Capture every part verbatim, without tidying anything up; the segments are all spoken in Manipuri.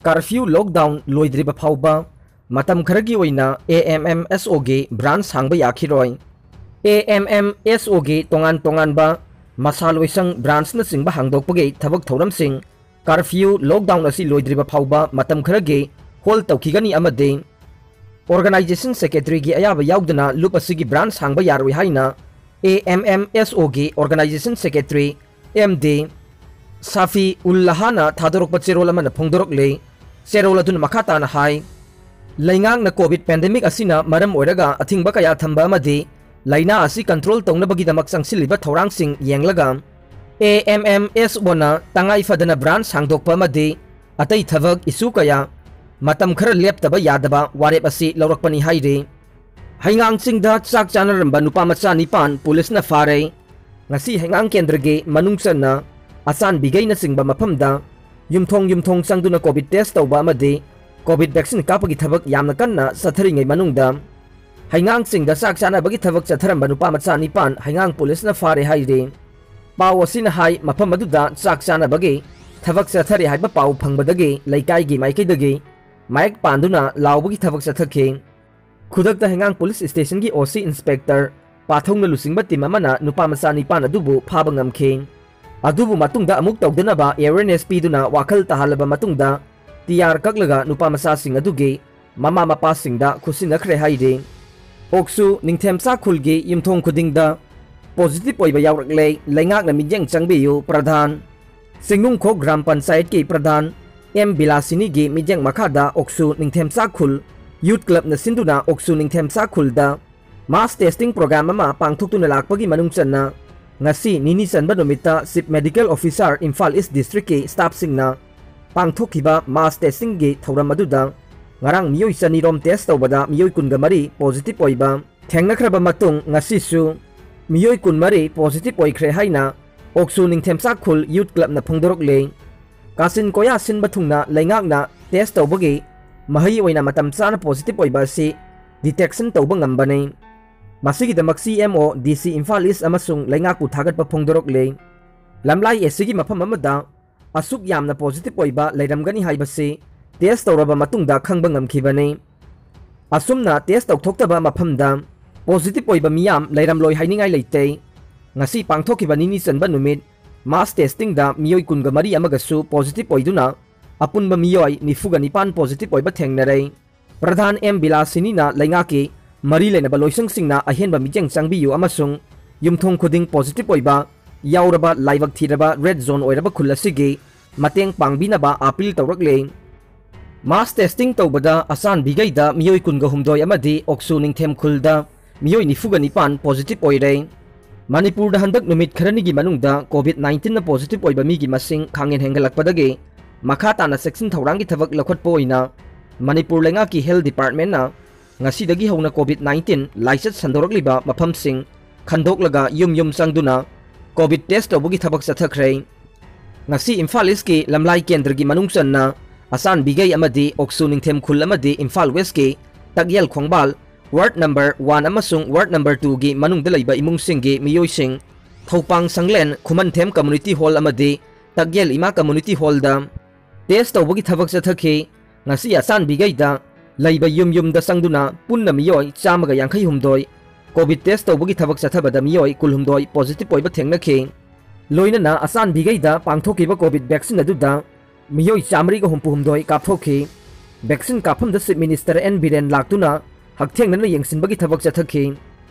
Curfew lockdown ꯂꯣꯏꯗ꯭ꯔꯤꯕ ꯐꯥꯎꯕ ꯃꯇꯝ ꯈꯔꯒꯤ ꯑꯣꯏꯅ A M M S O ꯒꯤ branch ꯍꯥꯡꯕ ꯌꯥꯈꯤꯔꯣꯏ꯫ A M M S O ꯒꯤ ꯇꯣꯉꯥꯟ ꯇꯣꯉꯥꯟꯕ ꯃꯁꯥ ꯂꯣꯏꯁꯪ branchꯅꯆꯤꯡꯕ ꯍꯥꯡꯗꯣꯛꯄꯒꯤ ꯊꯕꯛ ꯊꯧꯔꯝꯁꯤꯡ curfew lockdown ꯑꯁꯤ ꯂꯣꯏꯗ꯭ꯔꯤꯕ ꯐꯥꯎꯕ ꯃꯇꯝ ꯈꯔꯒꯤ hold ꯇꯧꯈꯤꯒꯅꯤ ꯑꯃꯗꯤ organization secretaryꯒꯤ ꯑꯌꯥꯕ ꯌꯥꯎꯗꯅ ꯂꯨꯞ ꯑꯁꯤꯒꯤ branch ꯍꯥꯡꯕ ꯌꯥꯔꯣꯏ ꯍꯥꯏꯅ A M M S O ꯒꯤ organization secretary M D ꯁꯥꯐꯤ ꯎꯜ ꯂꯍꯥꯅ ꯊꯥꯗꯣꯔꯛꯄ ꯆꯦꯔꯣꯜ ꯑꯃꯅ ꯐꯣꯡꯗꯣꯔꯛꯂꯤ꯫ ꯆꯦꯔꯣꯜ ꯑꯗꯨꯅ ꯃꯈꯥ ꯇꯥꯅ ꯍꯥꯏ, ꯂꯩꯉꯥꯛꯅ COVID pandemic ꯑꯁꯤꯅ ꯃꯔꯝ ꯑꯣꯏꯔꯒ ꯑꯊꯤꯡꯕ ꯀꯌꯥ ꯊꯝꯕ ꯑꯃꯗꯤ ꯂꯥꯏꯅꯥ ꯑꯁꯤ control ꯇꯧꯅꯕꯒꯤꯗꯃꯛ ꯆꯪꯁꯤꯜꯂꯤꯕ ꯊꯧꯔꯥꯡꯁꯤꯡ ꯌꯦꯡꯂꯒ A M M S Oꯅ ꯇꯉꯥꯏ ꯐꯗꯅ branch ꯍꯥꯡꯗꯣꯛꯄ ꯑꯃꯗꯤ ꯑꯇꯩ ꯊꯕꯛ issue ꯀꯌꯥ ꯃꯇꯝ ꯈꯔ ꯂꯦꯞꯇꯕ ꯌꯥꯗꯕ ꯋꯥꯔꯦꯞ ꯑꯁꯤ ꯂꯧꯔꯛꯄꯅꯤ ꯍꯥꯏꯔꯤ꯫ ꯍꯩꯉꯥꯡ ꯆꯤꯡꯗ ꯆꯥꯛ ꯆꯥꯅꯔꯝꯕ ꯅꯨꯄꯥ ꯃꯆꯥ ꯅꯤꯄꯥꯟ ꯄꯨꯂꯤꯁꯅ ꯐꯥꯔꯦ꯫ ꯉꯁꯤ ꯍꯩꯉꯥꯡ ꯀꯦꯟꯗ꯭ꯔꯒꯤ ꯃꯅꯨꯡ ꯆꯟꯅ ꯑꯆꯥꯟꯕꯤꯒꯩꯅꯆꯤꯡꯕ ꯃꯐꯝꯗ ꯌꯨꯝꯊꯣꯡ ꯌꯨꯝꯊꯣꯡ ꯆꯪꯗꯨꯅ COVID test ꯇꯧꯕ ꯑꯃꯗꯤ COVID vaccine ꯀꯥꯞꯄꯒꯤ ꯊꯕꯛ ꯌꯥꯝꯅ ꯀꯟꯅ ꯆꯠꯊꯔꯤꯉꯩ ꯃꯅꯨꯡꯗ ꯍꯩꯉꯥꯡ ꯆꯤꯡꯗ ꯆꯥꯛ ꯆꯥꯅꯕꯒꯤ ꯊꯕꯛ ꯆꯠꯊꯔꯝꯕ ꯅꯨꯄꯥ ꯃꯆꯥ ꯅꯤꯄꯥꯟ ꯍꯩꯉꯥꯡ ꯄꯨꯂꯤꯁꯅ ꯐꯥꯔꯦ ꯍꯥꯏꯔꯤ꯫ ꯄꯥꯎ ꯑꯁꯤꯅ ꯍꯥꯏ, ꯃꯐꯝ ꯑꯗꯨꯗ ꯆꯥꯛ ꯆꯥꯅꯕꯒꯤ ꯊꯕꯛ ꯆꯠꯊꯔꯤ ꯍꯥꯏꯕ ꯄꯥꯎ ꯐꯪꯕꯗꯒꯤ ꯂꯩꯀꯥꯏꯒꯤ ꯃꯥꯏꯀꯩꯗꯒꯤ ꯃꯥꯏꯛ ꯄꯥꯟꯗꯨꯅ ꯂꯥꯎꯕꯒꯤ ꯊꯕꯛ ꯆꯠꯊꯈꯤ꯫ ꯈꯨꯗꯛꯇ ꯍꯩꯉꯥꯡ ꯄꯨꯂꯤꯁ ꯁ꯭ꯇꯦꯁꯟꯒꯤ O C inspector ꯄꯥꯊꯧꯅ ꯂꯨꯆꯤꯡꯕ team ꯑꯃꯅ ꯅꯨꯄꯥ ꯃꯆꯥ ꯅꯤꯄꯥꯟ ꯑꯗꯨꯕꯨ ꯐꯥꯕ ꯉꯝꯈꯤ꯫ ꯑꯗꯨꯕꯨ ꯃꯇꯨꯡꯗ ꯑꯃꯨꯛ ꯇꯧꯗꯅꯕ awareness ꯄꯤꯗꯨꯅ ꯋꯥꯈꯜ ꯇꯥꯍꯜꯂꯕ ꯃꯇꯨꯡꯗ T R ꯀꯛꯂꯒ ꯅꯨꯄꯥ ꯃꯆꯥꯁꯤꯡ ꯑꯗꯨꯒꯤ ꯃꯃꯥ ꯃꯄꯥꯁꯤꯡꯗ ꯈꯨꯠꯁꯤꯟꯅꯈ꯭ꯔꯦ ꯍꯥꯏꯔꯤ꯫ ꯑꯣꯛꯁꯨ ꯅꯤꯡꯊꯦꯝꯆꯥ ꯈꯨꯜꯒꯤ ꯌꯨꯝꯊꯣꯡ ꯈꯨꯗꯤꯡꯗ positive ꯑꯣꯏꯕ ꯌꯥꯎꯔꯛꯂꯦ꯫ ꯂꯩꯉꯥꯛꯅ ꯃꯤꯠꯌꯦꯡ ꯆꯪꯕꯤꯌꯨ, ꯄ꯭ꯔꯙꯥꯟ꯫ ꯆꯤꯡꯅꯨꯡꯈꯣꯛ ꯒ꯭ꯔꯥꯝ ꯄꯟꯆꯥꯌꯠꯀꯤ ꯄ꯭ꯔꯙꯥꯟ M ꯕꯤꯂꯥꯁꯤꯅꯤꯒꯤ ꯃꯤꯠꯌꯦꯡ ꯃꯈꯥꯗ ꯑꯣꯛꯁꯨ ꯅꯤꯡꯊꯦꯝꯆꯥ ꯈꯨꯜ youth clubꯅ ꯁꯤꯟꯗꯨꯅ ꯑꯣꯛꯁꯨ ꯅꯤꯡꯊꯦꯝꯆꯥ ꯈꯨꯜꯗ mass testing program ꯑꯃ ꯄꯥꯡꯊꯣꯛꯇꯨꯅ ꯂꯥꯛꯄꯒꯤ ꯃꯅꯨꯡ ꯆꯟꯅ ꯉꯁꯤ ꯅꯤꯅꯤ ꯆꯟꯕ ꯅꯨꯃꯤꯠꯇ Chief Medical Officer Imphal East Districtꯀꯤ staffꯁꯤꯡꯅ ꯄꯥꯡꯊꯣꯛꯈꯤꯕ mass testingꯒꯤ ꯊꯧꯔꯝ ꯑꯗꯨꯗ ꯉꯔꯥꯡ ꯃꯤꯑꯣꯏ ꯆꯅꯤ ꯔꯣꯝ test ꯇꯧꯕꯗ ꯃꯤꯑꯣꯏ ꯀꯨꯟꯒ ꯃꯔꯤ positive ꯑꯣꯏꯕ ꯊꯦꯡꯅꯈ꯭ꯔꯕ ꯃꯇꯨꯡ ꯉꯁꯤꯁꯨ ꯃꯤꯑꯣꯏ ꯀꯨꯟꯃꯔꯤ positive ꯑꯣꯏꯈ꯭ꯔꯦ ꯍꯥꯏꯅ ꯑꯣꯛꯁꯨ ꯅꯤꯡꯊꯦꯝꯆꯥ ꯈꯨꯜ youth clubꯅ ꯐꯣꯡꯗꯣꯔꯛꯂꯤ꯫ ꯀꯥꯆꯤꯟ ꯀꯣꯌꯥ ꯁꯤꯟꯕ ꯊꯨꯡꯅ ꯂꯩꯉꯥꯛꯅ test ꯇꯧꯕꯒꯤ ꯃꯍꯩ ꯑꯣꯏꯅ ꯃꯇꯝ ꯆꯥꯅ positive ꯑꯣꯏꯕ ꯑꯁꯤ detection ꯇꯧꯕ ꯉꯝꯕꯅꯤ꯫ ꯃꯁꯤꯒꯤꯗꯃꯛ C M O, D C Imphal East ꯑꯃꯁꯨꯡ ꯂꯩꯉꯥꯛꯄꯨ ꯊꯥꯒꯠꯄ ꯐꯣꯡꯗꯣꯔꯛꯂꯤ꯫ ꯂꯝꯂꯥꯏ ꯑꯁꯤꯒꯤ ꯃꯐꯝ ꯑꯃꯗ ꯑꯁꯨꯛ ꯌꯥꯝꯅ positive ꯑꯣꯏꯕ ꯂꯩꯔꯝꯒꯅꯤ ꯍꯥꯏꯕꯁꯤ ꯇꯦꯁ ꯇꯧꯔꯕ ꯃꯇꯨꯡꯗ ꯈꯪꯕ ꯉꯝꯈꯤꯕꯅꯤ꯫ ꯑꯁꯨꯝꯅ ꯇꯦꯁ ꯇꯧꯊꯣꯛꯇꯕ ꯃꯐꯝꯗ ꯄꯣꯖꯤꯇꯤꯚ ꯑꯣꯏꯕ ꯃꯤꯌꯥꯝ ꯂꯩꯔꯝꯂꯣꯏ ꯍꯥꯏꯅꯤꯡꯉꯥꯏ ꯂꯩꯇꯦ꯫ ꯉꯁꯤ ꯄꯥꯡꯊꯣꯛꯈꯤꯕ ꯅꯤꯅꯤ ꯆꯟꯕ ꯅꯨꯃꯤꯠ ꯃꯥꯁ ꯇꯦꯁꯇꯤꯡꯗ ꯃꯤꯑꯣꯏ ꯀꯨꯟꯒ ꯃꯔꯤ ꯑꯃꯒꯁꯨ ꯄꯣꯖꯤꯇꯤꯚ ꯑꯣꯏꯗꯨꯅ ꯑꯄꯨꯟꯕ ꯃꯤꯑꯣꯏ ꯅꯤꯐꯨꯒ ꯅꯤꯄꯥꯟ ꯄꯣꯖꯤꯇꯤꯚ ꯑꯣꯏꯕ ꯊꯦꯡꯅꯔꯦ꯫ ꯄ꯭ꯔꯙꯥꯟ ꯑꯦꯝ ꯕꯤꯂꯥꯁꯤꯅꯤꯅ ꯂꯩꯉꯥꯛꯀꯤ ꯃꯔꯤ ꯂꯩꯅꯕ ꯂꯣꯏꯁꯪꯁꯤꯡꯅ ꯑꯍꯦꯟꯕ ꯃꯤꯠꯌꯦꯡ ꯆꯪꯕꯤꯌꯨ ꯑꯃꯁꯨꯡ ꯌꯨꯝꯊꯣꯡ ꯈꯨꯗꯤꯡ ꯄꯣꯖꯤꯇꯤꯚ ꯑꯣꯏꯕ ꯌꯥꯎꯔꯕ ꯂꯥꯏꯕꯛ ꯊꯤꯔꯕ ꯔꯦꯗ ꯖꯣꯟ ꯑꯣꯏꯔꯕ ꯈꯨꯜ ꯑꯁꯤꯒꯤ ꯃꯇꯦꯡ ꯄꯥꯡꯕꯤꯅꯕ ꯑꯥꯄꯤꯜ ꯇꯧꯔꯛꯂꯦ꯫ ꯃꯥꯁ ꯇꯦꯁꯇꯤꯡ ꯇꯧꯕꯗ ꯑꯆꯥꯟꯕꯤꯒꯩꯗ ꯃꯤꯑꯣꯏ ꯀꯨꯟꯒ ꯍꯨꯝꯗꯣꯏ ꯑꯃꯗꯤ ꯑꯣꯛꯁꯨ ꯅꯤꯡꯊꯦꯝ ꯈꯨꯜꯗ ꯃꯤꯑꯣꯏ ꯅꯤꯐꯨꯒ ꯅꯤꯄꯥꯟ ꯄꯣꯖꯤꯇꯤꯚ ꯑꯣꯏꯔꯦ꯫ ꯃꯅꯤꯄꯨꯔꯗ ꯍꯟꯗꯛ ꯅꯨꯃꯤꯠ ꯈꯔꯅꯤꯒꯤ ꯃꯅꯨꯡꯗ ꯀꯣꯚꯤꯗ ꯅꯥꯏꯟꯇꯤꯟꯅ ꯄꯣꯖꯤꯇꯤꯚ ꯑꯣꯏꯕ ꯃꯤꯒꯤ ꯃꯁꯤꯡ ꯈꯥꯡꯍꯦꯟ ꯍꯦꯟꯒꯠꯂꯛꯄꯗꯒꯤ ꯃꯈꯥ ꯇꯥꯅ ꯆꯦꯛꯁꯤꯟ ꯊꯧꯔꯥꯡꯒꯤ ꯊꯕꯛ ꯂꯧꯈꯠꯄ ꯑꯣꯏꯅ ꯃꯅꯤꯄꯨꯔ ꯂꯩꯉꯥꯛꯀꯤ ꯍꯦꯜꯊ ꯗꯤꯄꯥꯔꯠꯃꯦꯟꯠꯅ ꯉꯁꯤꯗꯒꯤ ꯍꯧꯅ ꯀꯣꯚꯤꯗ ꯅꯥꯏꯟꯇꯤꯟ ꯂꯥꯏꯆꯠ ꯁꯟꯗꯣꯔꯛꯂꯤꯕ ꯃꯐꯝꯁꯤꯡ ꯈꯟꯗꯣꯛꯂꯒ ꯌꯨꯝ ꯌꯨꯝ ꯆꯪꯗꯨꯅ ꯀꯣꯚꯤꯗ ꯇꯦꯁ ꯇꯧꯕꯒꯤ ꯊꯕꯛ ꯆꯠꯊꯈ꯭ꯔꯦ꯫ ꯉꯁꯤ ꯏꯝꯐꯥꯜ ꯏꯁꯀꯤ ꯂꯝꯂꯥꯏ ꯀꯦꯟꯗ꯭ꯔꯒꯤ ꯃꯅꯨꯡ ꯆꯟꯅ ꯑꯆꯥꯟꯕꯤꯒꯩ ꯑꯃꯗꯤ ꯑꯣꯛꯁꯨ ꯅꯤꯡꯊꯦꯝ ꯈꯨꯜ ꯑꯃꯗꯤ ꯏꯝꯐꯥꯜ ꯋꯦꯁꯀꯤ ꯇꯛꯌꯦꯜ ꯈꯣꯡꯕꯥꯜ ꯋꯥꯔꯗ ꯅꯝꯕꯔ ꯋꯥꯟ ꯑꯃꯁꯨꯡ ꯋꯥꯔꯗ ꯅꯝꯕꯔ ꯇꯨꯒꯤ ꯃꯅꯨꯡꯗ ꯂꯩꯕ ꯏꯃꯨꯡꯁꯤꯡꯒꯤ ꯃꯤꯑꯣꯏꯁꯤꯡ ꯊꯧꯄꯥꯡ ꯁꯪꯂꯦꯟ ꯈꯨꯃꯟꯊꯦꯝ ꯀꯝꯃꯨꯅꯤꯇꯤ ꯍꯣꯜ ꯑꯃꯗꯤ ꯇꯛꯌꯦꯜ ꯏꯃꯥ ꯀꯝꯃꯨꯅꯤꯇꯤ ꯍꯣꯜꯗ ꯇꯦꯁ ꯇꯧꯕꯒꯤ ꯊꯕꯛ ꯆꯠꯊꯈꯤ꯫ ꯉꯁꯤ ꯑꯆꯥꯟꯕꯤꯒꯩꯗ ꯂꯩꯕ ꯌꯨꯝ ꯌꯨꯝꯗ ꯆꯪꯗꯨꯅ ꯄꯨꯟꯅ ꯃꯤꯑꯣꯏ ꯆꯥꯝꯃꯒ ꯌꯥꯡꯈꯩ ꯍꯨꯝꯗꯣꯏ ꯀꯣꯚꯤꯗ ꯇꯦꯁ ꯇꯧꯕꯒꯤ ꯊꯕꯛ ꯆꯠꯊꯕꯗ ꯃꯤꯑꯣꯏ ꯀꯨꯟꯍꯨꯝꯗꯣꯏ ꯄꯣꯖꯤꯇꯤꯚ ꯑꯣꯏꯕ ꯊꯦꯡꯅꯈꯤ꯫ ꯂꯣꯏꯅꯅ ꯑꯆꯥꯟꯕꯤꯒꯩꯗ ꯄꯥꯡꯊꯣꯛꯈꯤꯕ ꯀꯣꯚꯤꯗ ꯚꯦꯛꯁꯤꯟ ꯑꯗꯨꯗ ꯃꯤꯑꯣꯏ ꯆꯥꯃꯔꯤꯒ ꯍꯨꯝꯐꯨ ꯍꯨꯝꯗꯣꯏ ꯀꯥꯞꯊꯣꯛꯈꯤ꯫ ꯚꯦꯛꯁꯤꯟ ꯀꯥꯞꯐꯝꯗ ꯆꯤꯐ ꯃꯤꯅꯤꯁꯇꯔ ꯑꯦꯟ ꯕꯤꯔꯦꯟ ꯂꯥꯛꯇꯨꯅ ꯍꯛꯊꯦꯡꯅꯅ ꯌꯦꯡꯁꯤꯟꯕꯒꯤ ꯊꯕꯛ ꯆꯠꯊꯈꯤ꯫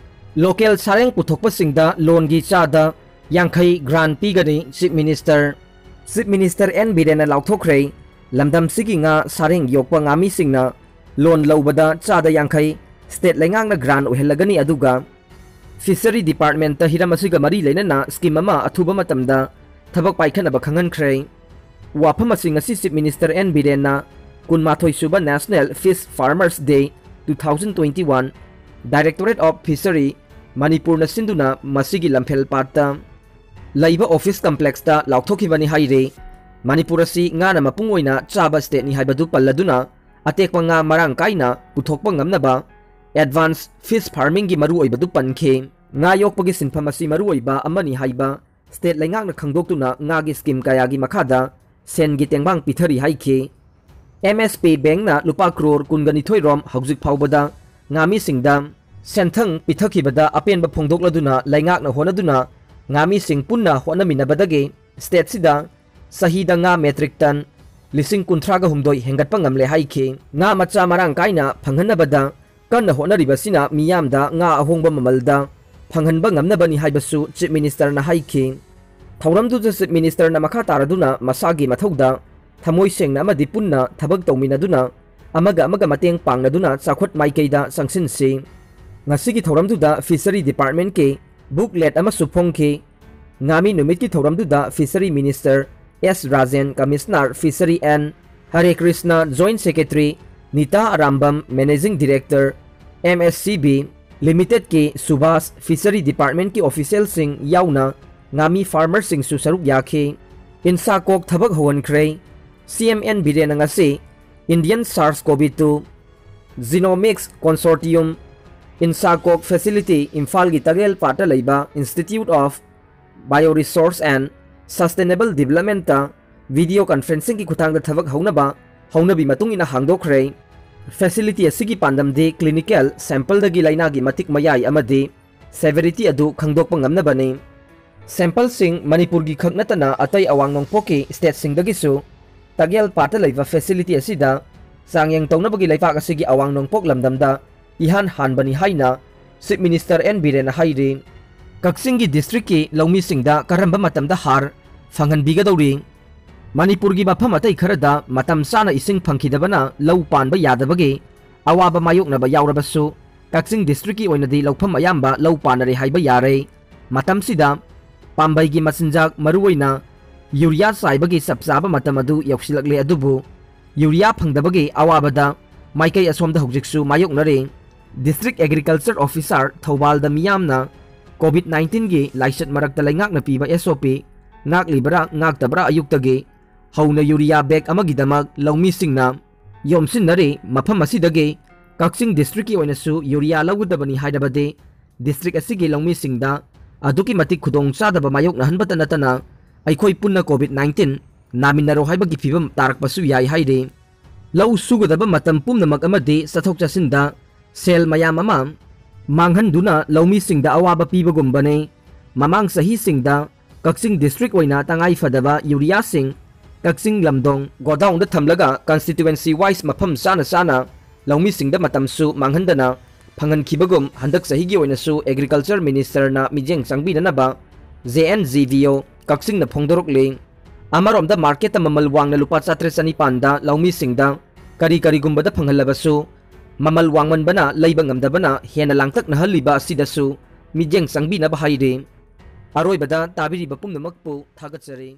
ꯂꯣꯀꯦꯜ ꯁꯥꯔꯦꯡ ꯄꯨꯊꯣꯛꯄꯁꯤꯡꯗ ꯂꯣꯟꯒꯤ ꯆꯥꯗ ꯌꯥꯡꯈꯩ ꯒ꯭ꯔꯥꯟ ꯄꯤꯒꯅꯤ, chief minister. Chief minister N ꯕꯤꯔꯦꯟꯅ ꯂꯥꯎꯊꯣꯛꯈ꯭ꯔꯦ, ꯂꯝꯗꯝꯁꯤꯒꯤ ꯉꯥ ꯁꯥꯔꯦꯡ ꯌꯣꯛꯄ ꯉꯥꯃꯤꯁꯤꯡꯅ ꯂꯣꯟ ꯂꯧꯕꯗ ꯆꯥꯗ ꯌꯥꯡꯈꯩ ꯁ꯭ꯇꯦꯠ ꯂꯩꯉꯥꯛꯅ ꯒ꯭ꯔꯥꯟ ꯑꯣꯏꯍꯜꯂꯒꯅꯤ, ꯑꯗꯨꯒ ꯐꯤꯁꯔꯤ ꯗꯤꯄꯥꯔꯠꯃꯦꯟꯠꯇ ꯍꯤꯔꯝ ꯑꯁꯤꯒ ꯃꯔꯤ ꯂꯩꯅꯅ ꯁ꯭ꯀꯤꯝ ꯑꯃ ꯑꯊꯨꯕ ꯃꯇꯝꯗ ꯊꯕꯛ ꯄꯥꯏꯈꯠꯅꯕ ꯈꯪꯍꯟꯈ꯭ꯔꯦ꯫ ꯋꯥꯐꯝ ꯑꯁꯤ ꯉꯁꯤ ꯆꯤꯐ ꯃꯤꯅꯤꯁꯇꯔ ꯑꯦꯟ ꯕꯤꯔꯦꯟꯅ ꯀꯨꯟꯃꯥꯊꯣꯏ ꯁꯨꯕ national fish farmers day two thousand twenty one, directorate of fishery, ꯃꯅꯤꯄꯨꯔꯅ ꯁꯤꯟꯗꯨꯅ ꯃꯁꯤꯒꯤ ꯂꯝꯐꯦꯜ ꯄꯥꯠꯇ ꯂꯩꯕ ꯑꯣꯐꯤꯁ ꯀꯝꯄ꯭ꯂꯦꯛꯁꯇ ꯂꯥꯎꯊꯣꯛꯈꯤꯕꯅꯤ ꯍꯥꯏꯔꯤ꯫ ꯃꯅꯤꯄꯨꯔ ꯑꯁꯤ ꯉꯥꯅ ꯃꯄꯨꯡ ꯑꯣꯏꯅ ꯆꯥꯕ ꯁ꯭ꯇꯦꯠꯅꯤ ꯍꯥꯏꯕꯗꯨ ꯄꯜꯂꯗꯨꯅ ꯑꯇꯦꯛꯄ ꯉꯥ ꯃꯔꯥꯡ ꯀꯥꯏꯅ ꯄꯨꯊꯣꯛꯄ ꯉꯝꯅꯕ ꯑꯦꯗꯚꯥꯟꯁ ꯐꯤꯁ ꯐꯥꯔꯃꯤꯡꯒꯤ ꯃꯔꯨꯑꯣꯏꯕꯗꯨ ꯄꯟꯈꯤ꯫ ꯉꯥ ꯌꯣꯛꯄꯒꯤ ꯁꯤꯟꯐꯝ ꯑꯁꯤ ꯃꯔꯨꯑꯣꯏꯕ ꯑꯃꯅꯤ ꯍꯥꯏꯕ ꯁ꯭ꯇꯦꯠ ꯂꯩꯉꯥꯛꯅ ꯈꯪꯗꯣꯛꯇꯨꯅ ꯉꯥꯒꯤ ꯁ꯭ꯀꯤꯝ ꯀꯌꯥꯒꯤ ꯃꯈꯥꯗ ꯁꯦꯟꯒꯤ ꯇꯦꯡꯕꯥꯡ ꯄꯤꯊꯔꯤ ꯍꯥꯏꯈꯤ꯫ ꯑꯦꯝ ꯑꯦꯁ ꯄꯤ ꯕꯦꯡꯛꯅ ꯂꯨꯄꯥ ꯀ꯭ꯔꯣꯔ ꯀꯨꯟꯒ ꯅꯤꯊꯣꯏ ꯔꯣꯝ ꯍꯧꯖꯤꯛ ꯐꯥꯎꯕꯗ ꯉꯥꯃꯤꯁꯤꯡꯗ ꯁꯦꯟꯊꯪ ꯄꯤꯊꯈꯤꯕꯗ ꯑꯄꯦꯟꯕ ꯐꯣꯡꯗꯣꯛꯂꯗꯨꯅ ꯂꯩꯉꯥꯛꯅ ꯍꯣꯠꯅꯗꯨꯅ ꯉꯥꯃꯤꯁꯤꯡ ꯄꯨꯟꯅ ꯍꯣꯠꯅꯃꯤꯟꯅꯕꯗꯒꯤ ꯁ꯭ꯇꯦꯠꯁꯤꯗ ꯆꯍꯤꯗ ꯉꯥ ꯃꯦꯇ꯭ꯔꯤꯛ ꯇꯟ ꯂꯤꯁꯤꯡ ꯀꯨꯟꯊ꯭ꯔꯥꯒ ꯍꯨꯝꯗꯣꯏ ꯍꯦꯟꯒꯠꯄ ꯉꯝꯂꯦ ꯍꯥꯏꯈꯤ꯫ ꯉꯥ ꯃꯆꯥ ꯃꯔꯥꯡ ꯀꯥꯏꯅ ꯐꯪꯍꯟꯅꯕꯗ ꯀꯟꯅ ꯍꯣꯠꯅꯔꯤꯕꯁꯤꯅ ꯃꯤꯌꯥꯝꯗ ꯉꯥ ꯑꯍꯣꯡꯕ ꯃꯃꯜꯗ ꯐꯪꯍꯟꯕ ꯉꯝꯅꯕꯅꯤ ꯍꯥꯏꯕꯁꯨ ꯆꯤꯐ ꯃꯤꯅꯤꯁꯇꯔꯅ ꯍꯥꯏꯈꯤ꯫ ꯊꯧꯔꯝꯗꯨꯗ ꯆꯤꯐ ꯃꯤꯅꯤꯁꯇꯔꯅ ꯃꯈꯥ ꯇꯥꯔꯗꯨꯅ ꯃꯁꯥꯒꯤ ꯃꯊꯧꯗ ꯊꯃꯣꯏ ꯁꯦꯡꯅ ꯑꯃꯗꯤ ꯄꯨꯟꯅ ꯊꯕꯛ ꯇꯧꯃꯤꯟꯅꯗꯨꯅ ꯑꯃꯒ ꯑꯃꯒ ꯃꯇꯦꯡ ꯄꯥꯡꯅꯗꯨꯅ ꯆꯥꯎꯈꯠ ꯃꯥꯏꯀꯩꯗ ꯆꯪꯁꯤꯟꯁꯤ꯫ ꯉꯁꯤꯒꯤ ꯊꯧꯔꯝꯗꯨꯗ ꯐꯤꯁꯔꯤ ꯗꯤꯄꯥꯔꯠꯃꯦꯟꯠꯀꯤ ꯕꯨꯛꯂꯦꯠ ꯑꯃꯁꯨ ꯐꯣꯡꯈꯤ꯫ ꯉꯥꯃꯤ ꯅꯨꯃꯤꯠꯀꯤ ꯊꯧꯔꯝꯗꯨꯗ fishery minister S Rajen, commissioner fishery N Hare Krishna, joint secretary Nita Arambam, managing director M S C B ꯂꯤꯃꯤꯇꯦꯗꯀꯤ Subhash, fishery ꯗꯤꯄꯥꯔꯠꯃꯦꯟꯠꯀꯤ ꯑꯣꯐꯤꯁꯤꯌꯦꯜꯁꯤꯡ ꯌꯥꯎꯅ ꯉꯥꯃꯤ ꯐꯥꯔꯃꯔꯁꯤꯡꯁꯨ ꯁꯔꯨꯛ ꯌꯥꯈꯤ꯫ ꯏꯟꯁꯥꯀꯣꯛ ꯊꯕꯛ ꯍꯧꯍꯟꯈ꯭ꯔꯦ꯫ ꯁꯤ ꯑꯦꯝ ꯑꯦꯟ ꯕꯤꯔꯦꯟꯅ ꯉꯁꯤ Indian SARS CoV two genomics consortium INSACOG facility ꯏꯝꯐꯥꯜꯒꯤ ꯇꯒꯦꯜ ꯄꯥꯠꯇ ꯂꯩꯕ Institute of Bioresource and Sustainable Developmentꯇ ꯚꯤꯗꯤꯑꯣ ꯀꯟꯐꯔꯦꯟꯁꯤꯡꯒꯤ ꯈꯨꯠꯊꯥꯡꯗ ꯊꯕꯛ ꯍꯧꯅꯕ ꯍꯧꯅꯕꯤ ꯃꯇꯨꯡ ꯏꯟꯅ ꯍꯥꯡꯗꯣꯛꯈ꯭ꯔꯦ꯫ ꯐꯦꯁꯤꯂꯤꯇꯤ ꯑꯁꯤꯒꯤ ꯄꯥꯟꯗꯝꯗꯤ ꯀ꯭ꯂꯤꯅꯤꯀꯦꯜ ꯁꯦꯝꯄꯜꯗꯒꯤ ꯂꯥꯏꯅꯥꯒꯤ ꯃꯇꯤꯛ ꯃꯌꯥꯏ ꯑꯃꯗꯤ ꯁꯦꯚꯔꯤꯇꯤ ꯑꯗꯨ ꯈꯪꯗꯣꯛꯄ ꯉꯝꯅꯕꯅꯤ꯫ ꯁꯦꯝꯄꯜꯁꯤꯡ ꯃꯅꯤꯄꯨꯔꯒꯤ ꯈꯛ ꯅꯠꯇꯅ ꯑꯇꯩ ꯑꯋꯥꯡ ꯅꯣꯡꯄꯣꯛꯀꯤ ꯁ꯭ꯇꯦꯠꯁꯤꯡꯗꯒꯤꯁꯨ ꯇꯒꯦꯜ ꯄꯥꯠꯇ ꯂꯩꯕ ꯐꯦꯁꯤꯂꯤꯇꯤ ꯑꯁꯤꯗ ꯆꯥꯡꯌꯦꯡ ꯇꯧꯅꯕꯒꯤ ꯂꯩꯕꯥꯛ ꯑꯁꯤꯒꯤ ꯑꯋꯥꯡ ꯅꯣꯡꯄꯣꯛ ꯂꯝꯗꯝꯗ ꯏꯍꯥꯟ ꯍꯥꯟꯕꯅꯤ ꯍꯥꯏꯅ ꯆꯤꯐ ꯃꯤꯅꯤꯁꯇꯔ ꯑꯦꯟ ꯕꯤꯔꯦꯟꯅ ꯍꯥꯏꯔꯤ꯫ ꯀꯛꯆꯤꯡꯒꯤ ꯗꯤꯁꯇ꯭ꯔꯤꯛꯀꯤ ꯂꯧꯃꯤꯁꯤꯡꯗ ꯀꯔꯝꯕ ꯃꯇꯝꯗ ꯍꯥꯔ ꯐꯪꯍꯟꯕꯤꯒꯗꯧꯔꯤ? ꯃꯅꯤꯄꯨꯔꯒꯤ ꯃꯐꯝ ꯑꯇꯩ ꯈꯔꯗ ꯃꯇꯝ ꯆꯥꯅ ꯏꯁꯤꯡ ꯐꯪꯈꯤꯗꯕꯅ ꯂꯧ ꯄꯥꯟꯕ ꯌꯥꯗꯕꯒꯤ ꯑꯋꯥꯕ ꯃꯥꯌꯣꯛꯅꯕ ꯌꯥꯎꯔꯕꯁꯨ, ꯀꯛꯆꯤꯡ ꯗꯤꯁꯇ꯭ꯔꯤꯛꯀꯤ ꯑꯣꯏꯅꯗꯤ ꯂꯧꯐꯝ ꯑꯌꯥꯝꯕ ꯂꯧ ꯄꯥꯟꯅꯔꯦ ꯍꯥꯏꯕ ꯌꯥꯔꯦ꯫ ꯃꯇꯝꯁꯤꯗ ꯄꯥꯝꯕꯩꯒꯤ ꯃꯆꯤꯟꯖꯥꯛ, ꯃꯔꯨꯑꯣꯏꯅ ꯌꯨꯔꯤꯌꯥ ꯆꯥꯏꯕꯒꯤ ꯆꯞ ꯆꯥꯕ ꯃꯇꯝ ꯑꯗꯨ ꯌꯧꯁꯤꯜꯂꯛꯂꯦ, ꯑꯗꯨꯕꯨ ꯌꯨꯔꯤꯌꯥ ꯐꯪꯗꯕꯒꯤ ꯑꯋꯥꯕꯗ ꯃꯥꯏꯀꯩ ꯑꯁꯣꯝꯗ ꯍꯧꯖꯤꯛꯁꯨ ꯃꯥꯌꯣꯛꯅꯔꯤ꯫ ꯗꯤꯁꯇ꯭ꯔꯤꯛ ꯑꯦꯒ꯭ꯔꯤꯀꯜꯆꯔ ꯑꯣꯐꯤꯁꯥꯔ ꯊꯧꯕꯥꯜꯗ ꯃꯤꯌꯥꯝꯅ ꯀꯣꯚꯤꯗ ꯅꯥꯏꯟꯇꯤꯟꯒꯤ ꯂꯥꯏꯆꯠ ꯃꯔꯛꯇ ꯂꯩꯉꯥꯛꯅ ꯄꯤꯕ ꯑꯦꯁ ꯑꯣ ꯄꯤ ꯉꯥꯛꯂꯤꯕ꯭ꯔꯥ ꯉꯥꯛꯇꯕ꯭ꯔꯥ ꯑꯌꯨꯛꯇꯒꯤ ꯍꯧꯅ ꯌꯨꯔꯤꯌꯥ ꯕꯦꯒ ꯑꯃꯒꯤꯗꯃꯛ ꯂꯧꯃꯤꯁꯤꯡꯅ ꯌꯣꯝꯁꯤꯟꯅꯔꯤ꯫ ꯃꯐꯝ ꯑꯁꯤꯗꯒꯤ ꯀꯛꯆꯤꯡ ꯗꯤꯁꯇ꯭ꯔꯤꯛꯀꯤ ꯑꯣꯏꯅꯁꯨ ꯌꯨꯔꯤꯌꯥ ꯂꯧꯒꯗꯕꯅꯤ ꯍꯥꯏꯔꯕꯗꯤ ꯗꯤꯁꯇ꯭ꯔꯤꯛ ꯑꯁꯤꯒꯤ ꯂꯧꯃꯤꯁꯤꯡꯗ ꯑꯗꯨꯛꯀꯤ ꯃꯇꯤꯛ ꯈꯨꯗꯣꯡꯆꯥꯗꯕ ꯃꯥꯌꯣꯛꯅꯍꯟꯕꯇ ꯅꯠꯇꯅ ꯑꯩꯈꯣꯏ ꯄꯨꯟꯅ ꯀꯣꯚꯤꯗ ꯅꯥꯏꯟꯇꯤꯟ ꯅꯥꯃꯤꯟꯅꯔꯣ ꯍꯥꯏꯕꯒꯤ ꯐꯤꯕꯝ ꯇꯥꯔꯛꯄꯁꯨ ꯌꯥꯏ ꯍꯥꯏꯔꯤ꯫ ꯂꯧ ꯁꯨꯒꯗꯕ ꯃꯇꯝ ꯄꯨꯝꯅꯃꯛ ꯑꯃꯗꯤ ꯆꯠꯊꯣꯛ ꯆꯠꯁꯤꯟꯗ ꯁꯦꯜ ꯃꯌꯥꯝ ꯑꯃ ꯃꯥꯡꯍꯟꯗꯨꯅ ꯂꯧꯃꯤꯁꯤꯡꯗ ꯑꯋꯥꯕ ꯄꯤꯕꯒꯨꯝꯕꯅꯤ꯫ ꯃꯃꯥꯡ ꯆꯍꯤꯁꯤꯡꯗ ꯀꯛꯆꯤꯡ district ꯑꯣꯏꯅ ꯇꯉꯥꯏ ꯐꯗꯕ ꯌꯨꯔꯤꯌꯥꯁꯤꯡ ꯀꯛꯆꯤꯡ ꯂꯝꯗꯣꯡ ꯒꯣꯗꯥꯎꯟꯗ ꯊꯝꯂꯒ constituency wise ꯃꯐꯝ ꯆꯥꯅ ꯆꯥꯅ ꯂꯧꯃꯤꯁꯤꯡꯗ ꯃꯇꯝꯁꯨ ꯃꯥꯡꯍꯟꯗꯅ ꯐꯪꯍꯟꯈꯤꯕꯒꯨꯝ ꯍꯟꯗꯛ ꯆꯍꯤꯒꯤ ꯑꯣꯏꯅꯁꯨ Agriculture Ministerꯅ ꯃꯤꯠꯌꯦꯡ ꯆꯪꯕꯤꯅꯅꯕ J N G V O ꯀꯛꯆꯤꯡꯅ ꯐꯣꯡꯗꯣꯔꯛꯂꯤ꯫ ꯑꯃꯔꯣꯝꯗ marketꯇ ꯃꯃꯜ ꯋꯥꯡꯅ ꯂꯨꯄꯥ ꯆꯥꯇ꯭ꯔꯦꯠ ꯆꯅꯤꯄꯥꯟꯗ ꯂꯧꯃꯤꯁꯤꯡꯗ ꯀꯔꯤ ꯀꯔꯤꯒꯨꯝꯕꯗ ꯐꯪꯍꯜꯂꯕꯁꯨ ꯃꯃꯜ ꯋꯥꯡꯃꯟꯕꯅ ꯂꯩꯕ ꯉꯝꯗꯕꯅ ꯍꯦꯟꯅ ꯂꯥꯡꯇꯛꯅꯍꯜꯂꯤꯕ ꯑꯁꯤꯗꯁꯨ ꯃꯤꯠꯌꯦꯡ ꯆꯪꯕꯤꯅꯕ ꯍꯥꯏꯔꯤ꯫ ꯑꯔꯣꯏꯕꯗ ꯇꯥꯕꯤꯔꯤꯕ ꯄꯨꯝꯅꯃꯛꯄꯨ ꯊꯥꯒꯠꯆꯔꯤ꯫